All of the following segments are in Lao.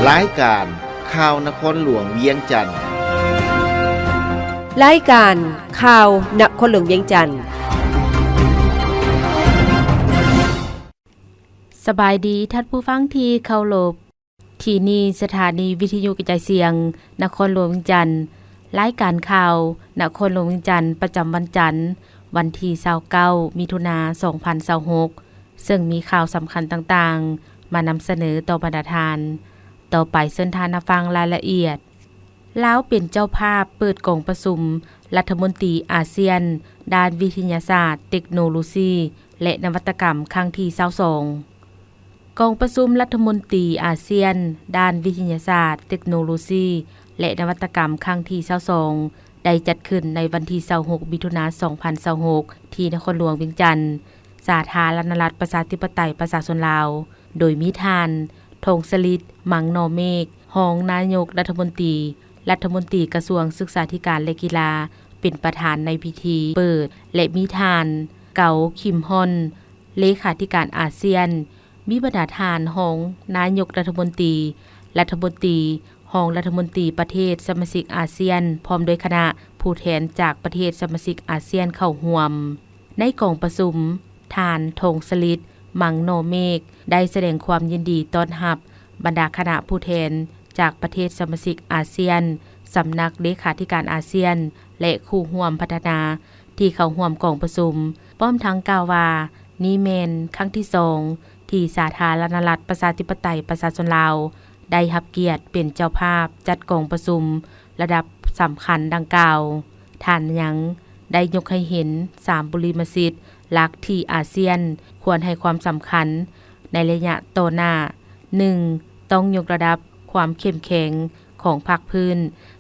ລາຍການຂ່າວນະຄອນຫຼວງວຽງຈັນ. ລາຍການຂ່າວນະຄອນຫຼວງວຽງຈັນ. ສະບາຍດີທ່ານຜູ້ຟັງທີ່ເຄົາລົບ. ທີ່ນີ້ສະຖານີວິທະຍຸກະຈາຍສຽງນະຄອນຫຼວງວຽງຈັນ. ລາຍການຂ່າວນະຄອນຫຼວງວຽງຈັນ ປະຈຳວັນຈັນ ວັນທີຊາວເກົ້າ ມິຖຸນາ ສອງພັນຊາວຫົກ ເຊິ່ງມີຂ່າວສຳຄັນຕ່າງໆ ມານຳສະເໜີຕໍ່ບັນດາທ່ານ. ຕໍ່ໄປເຊີນທ່ານຮັບຟັງລາຍລະອຽດ. ລາວເປັນເຈົ້າພາບເປີດກອງປະຊຸມລັດຖະມົນຕີອາຊຽນ ດ້ານວິທະຍາສາດ, ເຕັກໂນໂລຊີ ແລະ ນະວັດຕະກຳຄັ້ງທີຊາວສອງ. ກອງປະຊຸມລັດຖະມົນຕີອາຊຽນ ດ້ານວິທະຍາສາດ, ເຕັກໂນໂລຊີ ແລະ ນະວັດຕະກຳຄັ້ງທີຊາວສອງ ໄດ້ຈັດຂຶ້ນໃນວັນທີຊາວຫົກ ມິຖຸນາ ສອງພັນຊາວຫົກ ທີ່ນະຄອນຫຼວງວຽງຈັນ, ສາທາລະນະລັດ ປະຊາທິປະໄຕ ປະຊາຊົນລາວ, ໂດຍມີທ່ານ ທອງສະລິດ ມັງນໍເມກ ຮອງນາຍົກລັດຖະມົນຕີ, ລັດຖະມົນຕີກະຊວງສຶກສາທິການ ແລະ ກິລາ ເປັນປະທານໃນພິທີເປີດ ແລະ ມີທ່ານ ເກົາ ຄິມຮອນ ເລຂາທິການອາຊຽນ, ມີບັນດາທ່ານຮອງນາຍົກລັດຖະມົນຕີ, ລັດຖະມົນຕີ, ຮອງລັດຖະມົນຕີປະເທດສະມາຊິກອາຊຽນ ພ້ອມດ້ວຍຄະນະຜູ້ແທນຈາກປະເທດສະມາຊິກອາຊຽນເຂົ້າຮ່ວມ. ໃນກອງປະຊຸມ, ທ່ານ ທອງສະລິດ ມັງນໍເມກ ໄດ້ສະແດງຄວາມຍິນດີຕ້ອນຮັບບັນດາຄະນະຜູ້ແທນຈາກປະເທດສະມາຊິກອາຊຽນ, ສຳນັກເລຂາທິການອາຊຽນ ແລະ ຄູ່ຮ່ວມພັດທະນາ ທີ່ເຂົ້າຮ່ວມກອງປະຊຸມ, ພ້ອມທັງກ່າວວ່າ ນີ້ແມ່ນຄັ້ງທີສອງ ທີ່ສາທາລະນະລັດ ປະຊາທິປະໄຕ ປະຊາຊົນລາວ ໄດ້ຮັບກຽດເປັນເຈົ້າພາບຈັດກອງປະຊຸມລະດັບສຳຄັນດັ່ງກ່າວ. ທ່ານຍັງໄດ້ຍົກໃຫ້ເຫັນສາມບຸລິມະສິດຫຼັກທີ່ອາຊຽນຄວນໃຫ້ຄວາມສຳຄັນໃນໄລຍະຕໍ່ໜ້າ. ໜຶ່ງ, ຕ້ອງຍົກລະດັບຄວາມເຂັ້ມແຂງຂອງພາກພື້ນ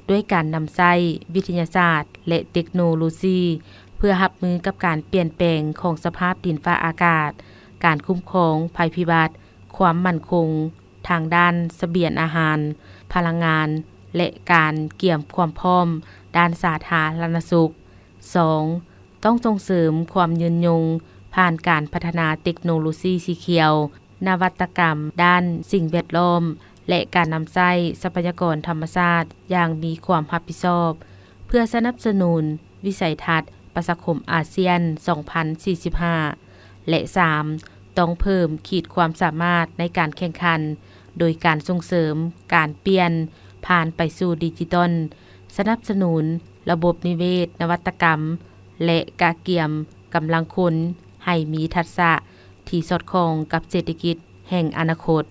ດ້ວຍການນຳໃຊ້ວິທະຍາສາດ ແລະ ເຕັກໂນໂລຊີ ເພື່ອຮັບມືກັບການປ່ຽນແປງຂອງສະພາບດິນຟ້າອາກາດ, ການຄຸ້ມຄອງໄພພິບັດ, ຄວາມໝັ້ນຄົງທາງດ້ານສະບຽນອາຫານ, ພະລັງງານ ແລະ ການກຽມຄວາມພ້ອມດ້ານສາທາລະນະສຸກ. ສອງ, ຕ້ອງສົ່ງເສີມຄວາມຍືນຍົງຜ່ານການພັດທະນາເຕັກໂນໂລຊີສີຂຽວ, ນະວັດຕະກຳດ້ານສິ່ງແວດລ້ອມ ແລະ ການນຳໃຊ້ຊັບພະຍາກອນທຳມະຊາດຢ່າງມີຄວາມຮັບຜິດຊອບ ເພື່ອສະໜັບສະໜູນວິໄສທັດປະຊາຄົມອາຊຽນ ສອງພັນສີ່ສິບຫ້າ ແລະ ສາມ, ຕ້ອງເພີ່ມຂີດຄວາມສາມາດໃນການແຂ່ງຂັນ ໂດຍການສົ່ງເສີມການປ່ຽນຜ່ານໄປສູ່ດິຈິຕອນ, ສະໜັບສະໜູນລະບົບນິເວດນະວັດຕະກຳ ແລະ ກະກຽມກຳລັງຄົນໃຫ້ມີທັກສະທີ່ສອດຄ່ອງກັບເສດຖະກິດແຫ່ງອະນາຄົດ.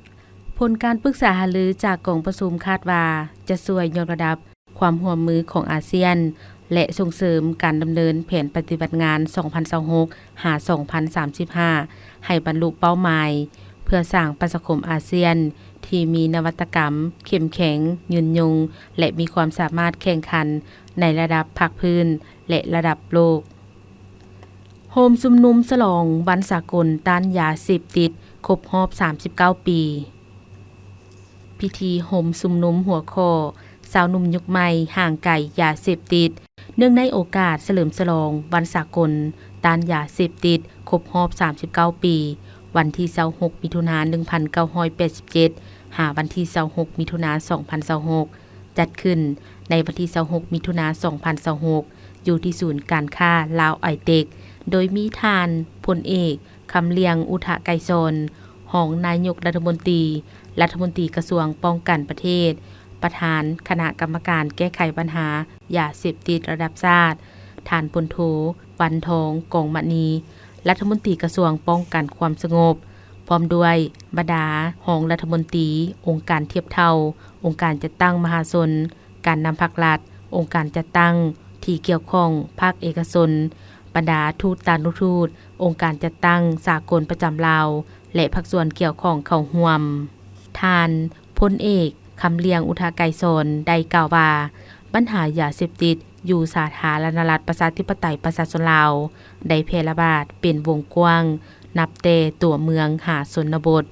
ຜົນການປຶກສາຫາລືຈາກກອງປະຊຸມຄາດວ່າຈະຊ່ວຍຍົກລະດັບຄວາມຮ່ວມມືຂອງອາຊຽນ ແລະ ສົ່ງເສີມການດຳເນີນແຜນປະຕິບັດງານ ສອງພັນຊາວຫົກ ຫາ ສອງພັນສາມສິບຫ້າ ໃຫ້ບັນລຸເປົ້າໝາຍ ເພື່ອສ້າງປະຊາຄົມອາຊຽນທີ່ມີນະວັດຕະກຳເຂັ້ມແຂງ, ຍືນຍົງ ແລະ ມີຄວາມສາມາດແຂ່ງຂັນໃນລະດັບພາກພື້ນ ແລະ ລະດັບໂລກ. ໂຮມຊຸມນຸມສະຫຼອງວັນສາກົນຕ້ານຢາເສບຕິດຄົບຮອບສາມສິບເກົ້າປີ. ພິທີໂຮມຊຸມນຸມຫົວຂໍ້ ຊາວໜຸ່ມຍຸກໃໝ່ຫ່າງໄກຢາເສບຕິດ, ເນື່ອງໃນໂອກາດສະເຫຼີມສະຫຼອງວັນສາກົນຕ້ານຢາເສບຕິດຄົບຮອບສາມສິບເກົ້າປີ, ວັນທີຊາວຫົກ ມິຖຸນາ ໜຶ່ງພັນເກົ້າຮ້ອຍແປດສິບເຈັດ ຫາວັນທີຊາວຫົກ ມິຖຸນາ ສອງພັນຊາວຫົກ, ຈັດຂຶ້ນໃນວັນທີຊາວຫົກ ມິຖຸນາ ສອງພັນຊາວຫົກ ຢູ່ທີ່ສູນການຄ້າລາວໄອເຕັກ, ໂດຍມີທ່ານ ພົນເອກ ຄຳລຽງ ອຸທະໄກສອນ ຮອງນາຍົກລັດຖະມົນຕີ, ລັດຖະມົນຕີກະຊວງປ້ອງກັນປະເທດ, ປະທານຄະນະກຳມະການແກ້ໄຂບັນຫາຢາເສບຕິດລະດັບຊາດ, ທ່ານ ພົນໂທ ວັນທອງ ກອງມະນີ ລັດຖະມົນຕີກະຊວງປ້ອງກັນຄວາມສະຫງົບ, ພ້ອມດ້ວຍບັນດາຮອງລັດຖະມົນຕີ, ອົງການທຽບເທົ່າ, ອົງການຈັດຕັ້ງມະຫາຊົນ, ການນຳພັກລັດ, ອົງການຈັດຕັ້ງທີ່ກ່ຽວຂ້ອງ, ພາກເອກະຊົນ, ບັນດາທູດຕານຸທູດ, ອົງການຈັດຕັ້ງສາກົນປະຈຳລາວ ແລະ ພາກສ່ວນກ່ຽວຂ້ອງເຂົ້າຮ່ວມ. ທ່ານ ພົນເອກ ຄຳລຽງ ອຸທະໄກສອນ ໄດ້ກ່າວວ່າ, ບັນຫາຢາເສບຕິດຢູ່ສາທາລະນະລັດ ປະຊາທິປະໄຕ ປະຊາຊົນລາວ ໄດ້ແຜ່ລະບາດເປັນວົງກວ້າງ ນັບແຕ່ຕົວເມືອງຫາຊົນນະບົດ,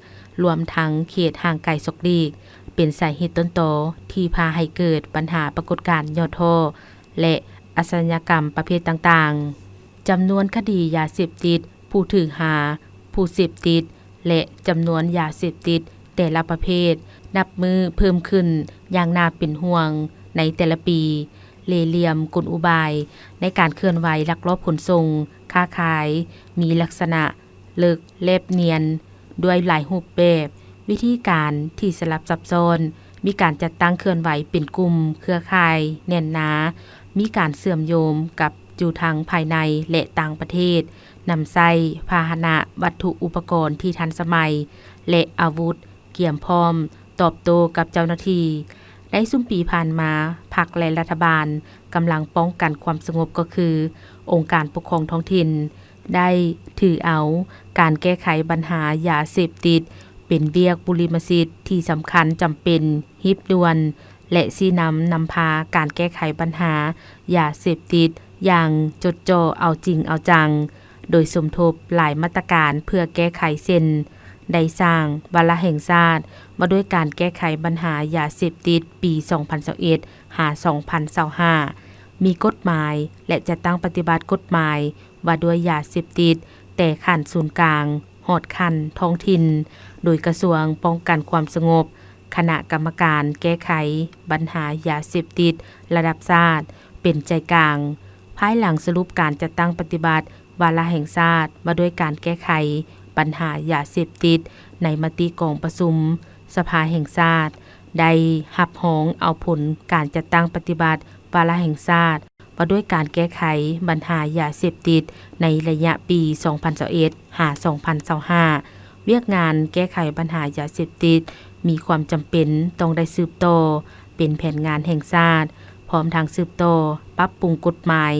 ລວມທັງເຂດຫ່າງໄກສອກຫຼີກ, ເປັນສາເຫດຕົ້ນຕໍທີ່ພາໃຫ້ເກີດບັນຫາປາກົດການຫຍໍ້ທໍ້ ແລະ ອາຊະຍາກຳປະເພດຕ່າງໆ. ຈຳນວນຄະດີຢາເສບຕິດ, ຜູ້ຖືກຫາ, ຜູ້ເສບຕິດ ແລະ ຈຳນວນຢາເສບຕິດ ຕ່ລະປະເພດ ນັບມື້ເພີ່ມຂຶ້ນຢ່າງໜ້າເປັນຫ່ວງໃນແຕ່ລະປີ, ເລ່ຫຼ່ຽມກົນອຸບາຍໃນການເຄື່ອນໄຫວລັກລອບຂົນສົ່ງ, ຄ້າຂາຍ ມີລັກສະນະເລິກແລບນຽນດ້ວຍຫຼາຍຮູບແບບ, ວິທີການທີ່ສະຫຼັບຊັບຊ້ອນ, ມີການຈັດຕັ້ງເຄື່ອນໄຫວເປັນກຸ່ມເຄືອຂ່າຍແໜ້ນໜາ, ມີການເຊື່ອມໂຍງກັບຢູ່ທັງພາຍໃນ ແລະ ຕ່າງປະເທດ, ນຳໃຊ້ພາຫະນະ, ວັດຖຸອຸປະກອນທີ່ທັນສະໄໝ ແລະ ອາວຸດກຽມພ້ອມຕອບໂຕ້ກັບເຈົ້າໜ້າທີ່. ໃນຊຸມປີຜ່ານມາ, ພັກ ແລະ ລັດຖະບານກຳລັງປ້ອງກັນຄວາມສະຫງົບ ກໍຄື ອົງການປົກຄອງທ້ອງຖິ່ນ ໄດ້ຖືເອົາການແກ້ໄຂບັນຫາຢາເສບຕິດ ເປັນວຽກບຸລິມະສິດທີ່ສຳຄັນ, ຈຳເປັນ, ຮີບດ່ວນ ແລະ ຊີ້ນຳນຳພາການແກ້ໄຂບັນຫາຢາເສບຕິດຢ່າງຈົດຈໍ່ເອົາຈິງເອົາຈັງ, ໂດຍສົມທົບຫຼາຍມາດຕະການເພື່ອແກ້ໄຂ ເຊັ່ນ ໄດ້ສ້າງວາລະແຫ່ງຊາດວ່າດ້ວຍການແກ້ໄຂບັນຫາຢາເສບຕິດປີສອງພັນຊາວເອັດ ຫາ ສອງພັນຊາວຫ້າ, ມີກົດໝາຍ ແລະ ຈັດຕັ້ງປະຕິບັດກົດໝາຍວ່າດ້ວຍຢາເສບຕິດ ແຕ່ຂັ້ນສູນກາງຮອດຂັ້ນທ້ອງຖິ່ນ, ໂດຍກະຊວງປ້ອງກັນຄວາມສະຫງົບ, ຄະນະກຳມະການແກ້ໄຂບັນຫາຢາເສບຕິດລະດັບຊາດເປັນໃຈກາງ. ພາຍຫຼັງສະຫຼຸບການຈັດຕັ້ງປະຕິບັດວາລະແຫ່ງຊາດວ່າດ້ວຍການແກ້ໄຂບັນຫາຢາເສບຕິດ ໃນມະຕິກອງປະຊຸມສະພາແຫ່ງຊາດ ໄດ້ຮັບຮອງເອົາຜົນການຈັດຕັ້ງປະຕິບັດວາລະແຫ່ງຊາດ ວ່າດ້ວຍການແກ້ໄຂບັນຫາຢາເສບຕິດໃນໄລຍະປີສອງພັນຊາວເອັດ ຫາ ສອງພັນຊາວຫ້າ. ວຽກງານແກ້ໄຂບັນຫາຢາເສບຕິດມີຄວາມຈຳເປັນຕ້ອງໄດ້ສືບຕໍ່ເປັນແຜນງານແຫ່ງຊາດ, ພ້ອມທັງສືບຕໍ່ປັບປຸງກົດໝາຍ,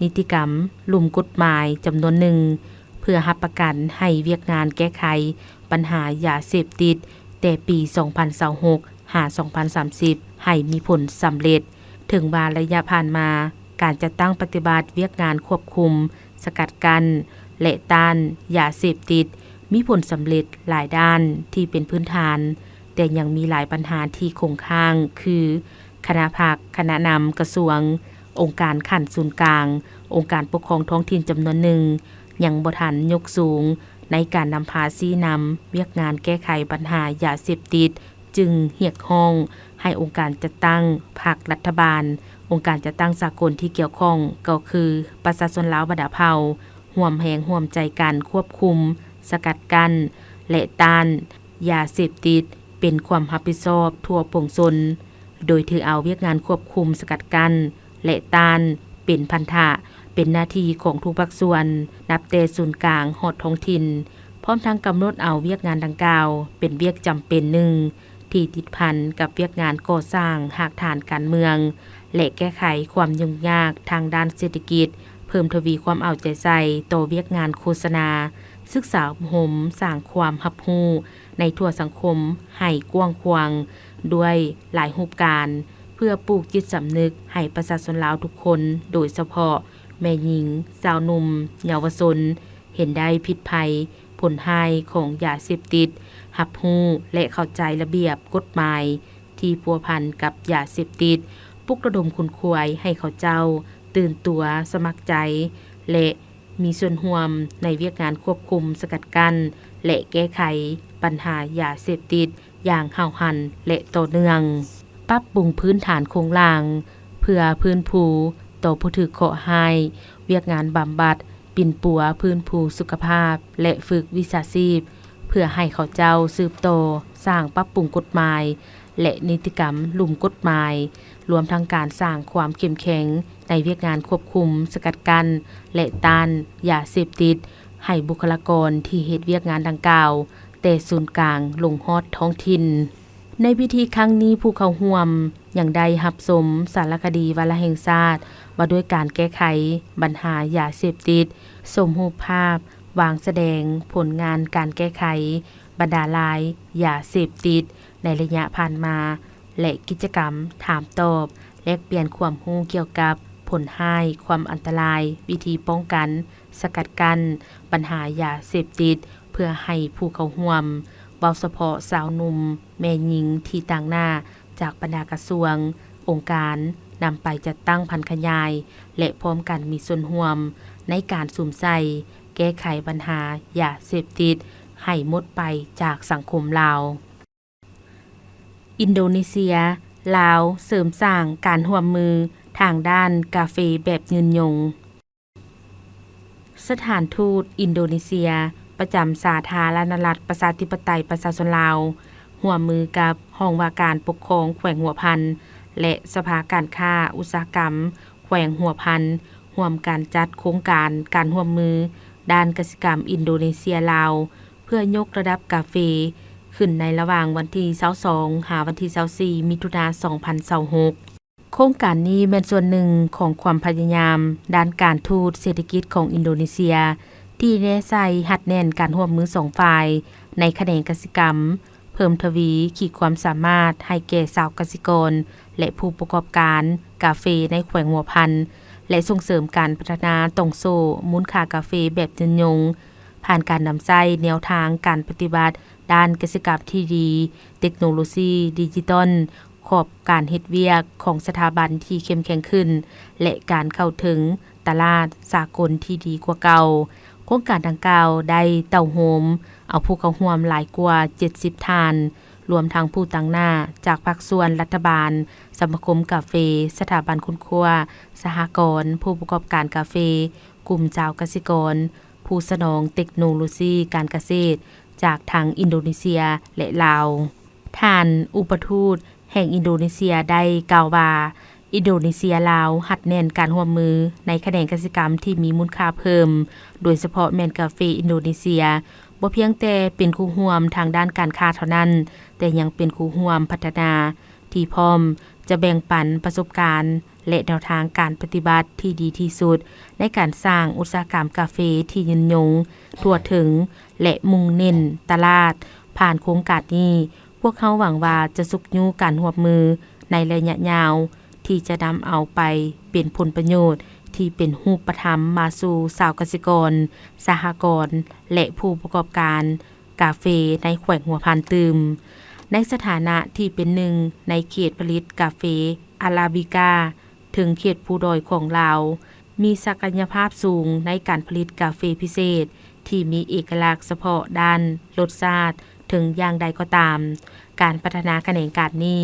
ນິຕິກຳ, ລຸ່ມກົດໝາຍຈຳນວນໜຶ່ງ ເພື່ອຮັບປະກັນໃຫ້ວຽກງານແກ້ໄຂບັນຫາຢາເສບຕິດແຕ່ປີສອງພັນຊາວຫົກ ຫາ ສອງພັນສາມສິບ ໃຫ້ມີຜົນສຳເລັດ. ເຖິງວ່າໄລຍະຜ່ານມາ, ການຈັດຕັ້ງປະຕິບັດວຽກງານຄວບຄຸມ, ສະກັດກັ້ນ ແລະ ຕ້ານຢາເສບຕິດ ມີຜົນສຳເລັດຫຼາຍດ້ານທີ່ເປັນພື້ນຖານ, ແຕ່ຍັງມີຫຼາຍບັນຫາທີ່ຄົງຄ້າງ ຄື ຄະນະພັກ, ຄະນະນຳກະຊວງ, ອົງການຂັ້ນສູນກາງ, ອົງການປົກຄອງທ້ອງຖິ່ນຈຳນວນໜຶ່ງ ຍັງບໍ່ທັນຍົກສູງໃນການນຳພາຊີ້ນຳວຽກງານແກ້ໄຂບັນຫາຢາເສບຕິດ, ຈຶ່ງຮຽກຮ້ອງໃຫ້ອົງການຈັດຕັ້ງພັກລັດຖະບານ, ອົງການຈັດຕັ້ງສາກົນທີ່ກ່ຽວຂ້ອງ ກໍຄືປະຊາຊົນລາວບັນດາເຜົ່າ ຮ່ວມແຮງຮ່ວມໃຈກັນຄວບຄຸມ, ສະກັດກັ້ນ ແລະ ຕ້ານຢາເສບຕິດ ເປັນຄວາມຮັບຜິດຊອບທົ່ວປວງຊົນ, ໂດຍຖືເອົາວຽກງານຄວບຄຸມ, ສະກັດກັ້ນ ແລະ ຕ້ານ ເປັນພັນທະ, ເປັນໜ້າທີ່ຂອງທຸກພາກສ່ວນ, ນັບແຕ່ສູນກາງຮອດທ້ອງຖິ່ນ, ພ້ອມທັງກຳນົດເອົາວຽກງານດັ່ງກ່າວເປັນວຽກຈຳເປັນໜຶ່ງ ທີ່ຕິດພັນກັບວຽກງານກໍ່ສ້າງຮາກຖານການເມືອງ ແລະ ແກ້ໄຂຄວາມຫຍຸ້ງຍາກທາງດ້ານເສດຖະກິດ, ເພີ່ມທະວີຄວາມເອົາໃຈໃສ່ຕໍ່ວຽກງານໂຄສະນາ, ສຶກສາອົບຮົມ, ສ້າງຄວາມຮັບຮູ້ໃນທົ່ວສັງຄົມໃຫ້ກວ້າງຂວາງດ້ວຍຫຼາຍຮູບການ, ເພື່ອປູກຈິດສຳນຶກໃຫ້ປະຊາຊົນລາວທຸກຄົນ, ໂດຍສະເພາະແມ່ຍິງ, ຊາວໜຸ່ມ, ເຍົາວະຊົນ ເຫັນໄດ້ພິດໄພ ຜົນຮ້າຍຂອງຢາເສບຕິດ, ຮັບຮູ້ ແລະ ເຂົ້າໃຈລະບຽບກົດໝາຍທີ່ພົວພັນກັບຢາເສບຕິດ, ປຸກລະດົມຂົນຂວາຍໃຫ້ເຂົາເຈົ້າຕື່ນຕົວ, ສະໝັກໃຈ ແລະ ມີສ່ວນຮ່ວມໃນວຽກງານຄວບຄຸມ, ສະກັດກັ້ນ ແລະ ແກ້ໄຂບັນຫາຢາເສບຕິດຢ່າງຫ້າວຫັນ ແລະ ຕໍ່ເນື່ອງ. ປັບປຸງພື້ນຖານໂຄງລ່າງເພື່ອຟື້ນຟູຕໍ່ຜູ້ຖືກເຄາະຮ້າຍ, ວຽກງານບຳບັດ, ປິ່ນປົວ, ຟື້ນຟູສຸຂະພາບ ແລະ ຝຶກວິຊາຊີບ ເພື່ອໃຫ້ເຂົາເຈົ້າສືບຕໍ່ສ້າງປັບປຸງກົດໝາຍ ແລະ ນິຕິກຳລຸ່ມກົດໝາຍ, ລວມທັງການສ້າງຄວາມເຂັ້ມແຂງໃນວຽກງານຄວບຄຸມ, ສະກັດກັ້ນ ແລະ ຕ້ານຢາເສບຕິດ ໃຫ້ບຸກຄະລາກອນທີ່ເຮັດວຽກງານດັ່ງກ່າວ ແຕ່ສູນກາງລົງຮອດທ້ອງຖິ່ນ. ໃນພິທີຄັ້ງນີ້, ຜູ້ເຂົ້າຮ່ວມຍັງໄດ້ຮັບຊົມສາລະຄະດີວາລະແຫ່ງຊາດວ່າດ້ວຍການແກ້ໄຂບັນຫາຢາເສບຕິດ, ຊົມຮູບພາບວາງສະແດງຜົນງານການແກ້ໄຂບັນດາລາຍຢາເສບຕິດໃນໄລຍະຜ່ານມາ ແລະ ກິດຈະກຳຖາມຕອບ, ແລກປ່ຽນຄວາມຮູ້ກ່ຽວກັບຜົນຮ້າຍ, ຄວາມອັນຕະລາຍ, ວິທີປ້ອງກັນ, ສະກັດກັ້ນບັນຫາຢາເສບຕິດ ເພື່ອໃຫ້ຜູ້ເຂົ້າຮ່ວມ, ເວົ້າສະເພາະຊາວໜຸ່ມ, ແມ່ຍິງທີ່ຕາງໜ້າຈາກບັນດາກະຊວງ, ອົງການ, ນຳໄປຈັດຕັ້ງຜັນຂະຫຍາຍ ແລະ ພ້ອມກັນມີສ່ວນຮ່ວມໃນການສຸມໃສ່ແກ້ໄຂບັນຫາຢາເສບຕິດໃຫ້ໝົດໄປຈາກສັງຄົມລາວ. ອິນໂດເນເຊຍ ລາວ ເສີມສ້າງການຮ່ວມມືທາງດ້ານກາເຟແບບຍືນຍົງ. ສະຖານທູດອິນໂດເນເຊຍ ປະຈຳສາທາລະນະລັດ ປະຊາທິປະໄຕ ປະຊາຊົນລາວ ຮ່ວມມືກັບຫ້ອງວ່າການປົກຄອງແຂວງຫົວພັນ ແລະ ສະພາການຄ້າອຸດສາຫະກຳແຂວງຫົວພັນ ຮ່ວມກັນຈັດໂຄງການການຮ່ວມມືດ້ານກະສິກຳອິນໂດເນເຊຍ-ລາວ ເພື່ອຍົກລະດັບກາເຟ ຂຶ້ນໃນລະຫວ່າງວັນທີຊາວສອງ ຫາວັນທີຊາວສີ່ ມິຖຸນາ ສອງພັນຊາວຫົກ. ໂຄງການນີ້ແມ່ນສ່ວນໜຶ່ງຂອງຄວາມພະຍາຍາມດ້ານການທູດເສດຖະກິດຂອງອິນໂດເນເຊຍ ທີ່ແນໃສ່ຮັດແໜ້ນການຮ່ວມມືສອງຝ່າຍໃນຂະແໜງກະສິກຳ, ເພີ່ມທະວີຂີດຄວາມສາມາດໃຫ້ແກ່ຊາວກະສິກອນ ແລະ ຜູ້ປະກອບການກາເຟໃນແຂວງຫົວພັນ ແລະ ສົ່ງເສີມການພັດທະນາຕ່ອງໂສ້ມູນຄ່າກາເຟແບບຍືນຍົງ ຜ່ານການນຳໃຊ້ແນວທາງການປະຕິບັດດ້ານກະສິກຳທີ່ດີ, ເຕັກໂນໂລຊີດິຈິຕອນ, ຂອບການເຮັດວຽກຂອງສະຖາບັນທີ່ເຂັ້ມແຂງຂຶ້ນ ແລະ ການເຂົ້າເຖິງຕະຫຼາດສາກົນທີ່ດີກວ່າເກົ່າ. ໂຄງການດັ່ງກ່າວໄດ້ເຕົ້າໂຮມເອົາຜູ້ເຂົ້າຮ່ວມຫຼາຍກວ່າເຈັດສິບທ່ານ, ລວມທັງຜູ້ຕາງໜ້າຈາກພາກສ່ວນລັດຖະບານ, ສະມາຄົມກາເຟ, ສະຖາບັນຄົ້ນຄວ້າສະຫະກອນ, ຜູ້ປະກອບການກາເຟ, ກຸ່ມຊາວກະສິກອນ, ຜູ້ສະໜອງເຕັກໂນໂລຊີການກະເສດຈາກທັງອິນໂດເນເຊຍ ແລະ ລາວ. ທ່ານ ອຸປະທູດແຫ່ງອິນໂດເນເຊຍ ໄດ້ກ່າວວ່າ ອິນໂດເນເຊຍ-ລາວ ຮັດແໜ້ນການຮ່ວມມືໃນຂະແໜງກະສິກຳທີ່ມີມູນຄ່າເພີ່ມ, ໂດຍສະເພາະແມ່ນກາເຟອິນໂດເນເຊຍ, ບໍ່ພຽງແຕ່ເປັນຄູ່ຮ່ວມທາງດ້ານການຄ້າເທົ່ານັ້ນ, ແຕ່ຍັງເປັນຄູ່ຮ່ວມພັດທະນາທີ່ພ້ອມຈະແບ່ງປັນປະສົບການ ແລະ ແນວທາງການປະຕິບັດທີ່ດີທີ່ສຸດ ໃນການສ້າງອຸດສາຫະກຳກາເຟທີ່ຍືນຍົງ, ທົ່ວເຖິງ ແລະ ມຸ່ງເນັ້ນຕະຫຼາດ. ຜ່ານໂຄງການນີ້, ພວກເຮົາຫວັງວ່າຈະຊຸກຍູ້ການຮ່ວມມືໃນໄລຍະຍາວ ທີ່ຈະນຳເອົາໄປເປັນຜົນປະໂຫຍດທີ່ເປັນຮູບປະທຳມາສູ່ຊາວກະສິກອນ, ສະຫະກອນ ແລະ ຜູ້ປະກອບການກາເຟໃນແຂວງຫົວພັນຕື່ມ. ໃນຖານະທີ່ເປັນໜຶ່ງໃນເຂດຜະລິດກາເຟອາຣາບິກາ ເທິງເຂດພູດອຍຂອງລາວ, ມີສັກກະຍະພາບສູງໃນການຜະລິດກາເຟພິເສດທີ່ມີເອກະລັກສະເພາະດ້ານລົດຊາດ. ເຖິງຢ່າງໃດກໍຕາມ, ການພັດທະນາຂະແໜງການນີ້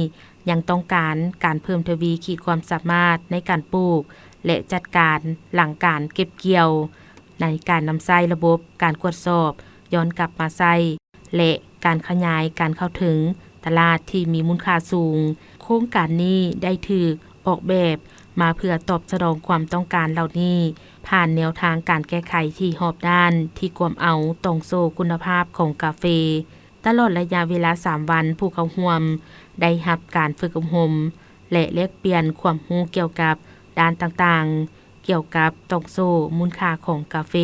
ຍັງຕ້ອງການການເພີ່ມທະວີຂີດຄວາມສາມາດໃນການປູກ ແລະ ຈັດການຫຼັງການເກັບກ່ຽວ, ໃນການນຳໃຊ້ລະບົບການກວດສອບຍ້ອນກັບມາໃຊ້ ແລະ ການຂະຫຍາຍການເຂົ້າເຖິງຕະຫຼາດທີ່ມີມູນຄ່າສູງ. ໂຄງການນີ້ໄດ້ຖືກອອກແບບມາເພື່ອຕອບສະໜອງຄວາມຕ້ອງການເຫຼົ່ານີ້ ຜ່ານແນວທາງການແກ້ໄຂທີ່ຮອບດ້ານ ທີ່ກວມເອົາຕ່ອງໂສ້ຄຸນນະພາບຂອງກາເຟ. ຕະຫຼອດໄລຍະເວລາສາມວັນ, ຜູ້ເຂົ້າຮ່ວມໄດ້ຮັບການຝຶກອົບຮົມ ແລະ ແລກປ່ຽນຄວາມຮູ້ກ່ຽວກັບດ້ານຕ່າງໆ ກ່ຽວກັບຕ່ອງໂສ້ມູນຄ່າຂອງກາເຟ,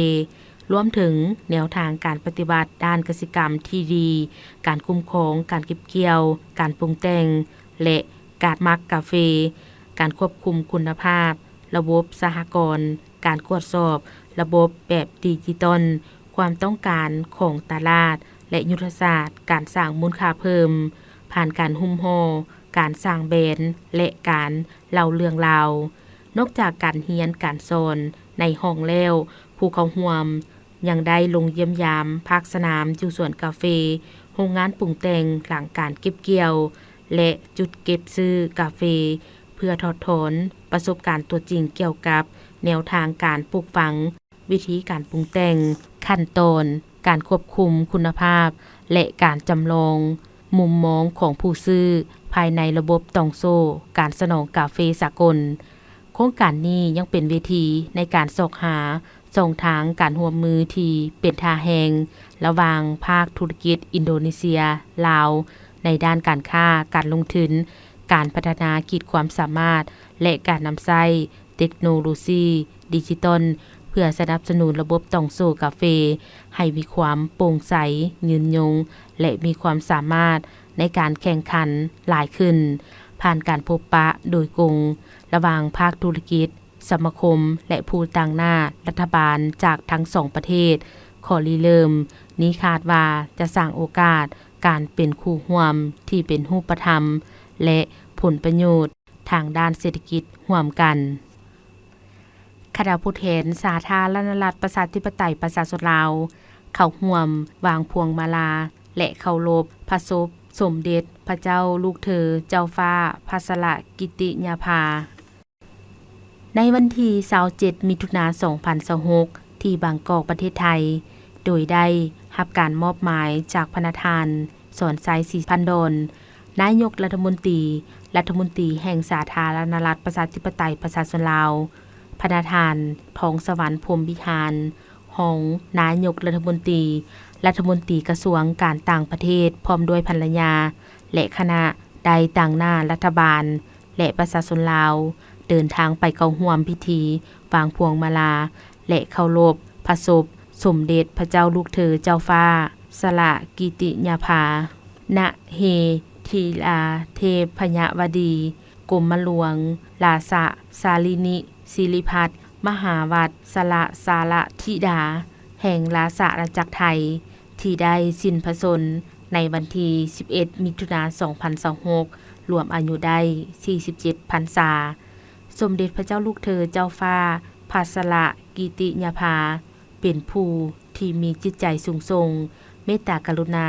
ລວມເຖິງແນວທາງການປະຕິບັດດ້ານກະສິກຳທີ່ດີ, ການຄຸ້ມຄອງ, ການເກັບກ່ຽວ, ການປຸງແຕ່ງ ແລະ ການໝັກກາເຟ, ການຄວບຄຸມຄຸນນະພາບ, ລະບົບສະຫະກອນ, ການກວດສອບລະບົບແບບດິຈິຕອນ, ຄວາມຕ້ອງການຂອງຕະຫຼາດ ແລະ ຍຸດທະສາດການສ້າງມູນຄ່າເພີ່ມ, ຜ່ານການຫຸ້ມຫໍ່, ການສ້າງແບຣນ ແລະ ການເລົ່າເລື່ອງລາວ. ນອກຈາກການຮຽນການສອນໃນຫ້ອງແລ້ວ, ຜູ້ເຂົ້າຮ່ວມຍັງໄດ້ລົງຢ້ຽມຢາມພາກສະໜາມຢູ່ສວນກາເຟ, ໂຮງງານປຸງແຕ່ງຫຼັງການເກັບກ່ຽວ ແລະ ຈຸດເກັບຊື້ກາເຟ ເພື່ອຖອດຖອນປະສົບການຕົວຈິງກ່ຽວກັບແນວທາງການປູກຝັງ, ວິທີການປຸງແຕ່ງ, ຂັ້ນຕອນ, ການຄວບຄຸມຄຸນນະພາບ ແລະ ການຈຳລອງມຸມມອງຂອງຜູ້ຊື້ພາຍໃນລະບົບຕ່ອງໂສ້ການສະໜອງກາເຟສາກົນ. ໂຄງການນີ້ຍັງເປັນເວທີໃນການຊອກຫາຊ່ອງທາງການຮ່ວມມືທີ່ເປັນທ່າແຮງລະຫວ່າງພາກທຸລະກິດອິນໂດເນເຊຍ-ລາວ ໃນດ້ານການຄ້າ, ການລົງທຶນ, ການພັດທະນາຂີດຄວາມສາມາດ ແລະ ການນຳໃຊ້ ເຕັກໂນໂລຊີດິຈິຕອນ ເພື່ອສະໜັບສະໜູນລະບົບຕ່ອງໂສ້ກາເຟໃຫ້ມີຄວາມໂປ່ງໃສ, ຍືນຍົງ ແລະ ມີຄວາມສາມາດໃນການແຂ່ງຂັນຫຼາຍຂຶ້ນ, ຜ່ານການພົບປະໂດຍກົງລະຫວ່າງພາກທຸລະກິດ, ສະມາຄົມ ແລະ ຜູ້ຕາງໜ້າລັດຖະບານຈາກທັງສອງປະເທດ. ຂໍ້ລິເລີ່ມນີ້ຄາດວ່າຈະສ້າງໂອກາດການເປັນຄູ່ຮ່ວມທີ່ເປັນຮູບປະທຳ ແລະ ຜົນປະໂຫຍດ ທາງດ້ານເສດຖະກິດຮ່ວມກັນ. ຄະນະຜູ້ແທນສາທາລະນະລັດ ປະຊາທິປະໄຕ ປະຊາຊົນລາວ ເຂົ້າຮ່ວມວາງພວງມາລາ ແລະ ເຄົາລົບພະສົບ ສົມເດັດພະເຈົ້າລູກເທີເຈົ້າຟ້າພັດສະລະກິຕິຍາພາ. ໃນວັນທີຊາວເຈັດ ມິຖຸນາ ສອງພັນຊາວຫົກ ທີ່ບາງກອກ ປະເທດໄທ, ໂດຍໄດ້ຮັບການມອບໝາຍຈາກພະນະທ່ານ ສອນໄຊ ສີພັນດອນ ນາຍົກລັດຖະມົນຕີ, ລັດຖະມົນຕີແຫ່ງສາທາລະນະລັດປະຊາທິປະໄຕປະຊາຊົນລາວ, ພະນະທ່ານ ທອງສະຫວັນ ພົມວິຫານ ຮອງນາຍົກລັດຖະມົນຕີ, ລັດຖະມົນຕີກະຊວງການຕ່າງປະເທດ ພ້ອມດ້ວຍພັນລະຍາ ແລະ ຄະນະ ໄດ້ຕາງໜ້າລັດຖະບານ ແລະ ປະຊາຊົນລາວ ເດີນທາງໄປເຂົ້າຮ່ວມພິທີວາງພວງມາລາ ແລະ ເຄົາລົບພະສົບສົມເດັດພະເຈົ້າລູກເທີເຈົ້າຟ້າ ສະລະກິຕິຍາພາ ນະເຮທິລາເທພຍະວະດີ ກົມມະຫຼວງ ລາຊະສາລິນິ ສິລິພັດ ມະຫາວັດສະລະສາລະທິດາ ແຫ່ງລາຊະອານາຈັກໄທ ທີ່ໄດ້ສິ້ນພະຊົນໃນວັນທີສິບເອັດ ມິຖຸນາ ສອງພັນຊາວຫົກ ລວມອາຍຸໄດ້ສີ່ສິບເຈັດພັນສາ. ສົມເດັດພະເຈົ້າລູກເທີເຈົ້າຟ້າພັດສະລະກິຕິຍາພາ ເປັນຜູ້ທີ່ມີຈິດໃຈສູງສົ່ງ, ເມດຕາກະລຸນາ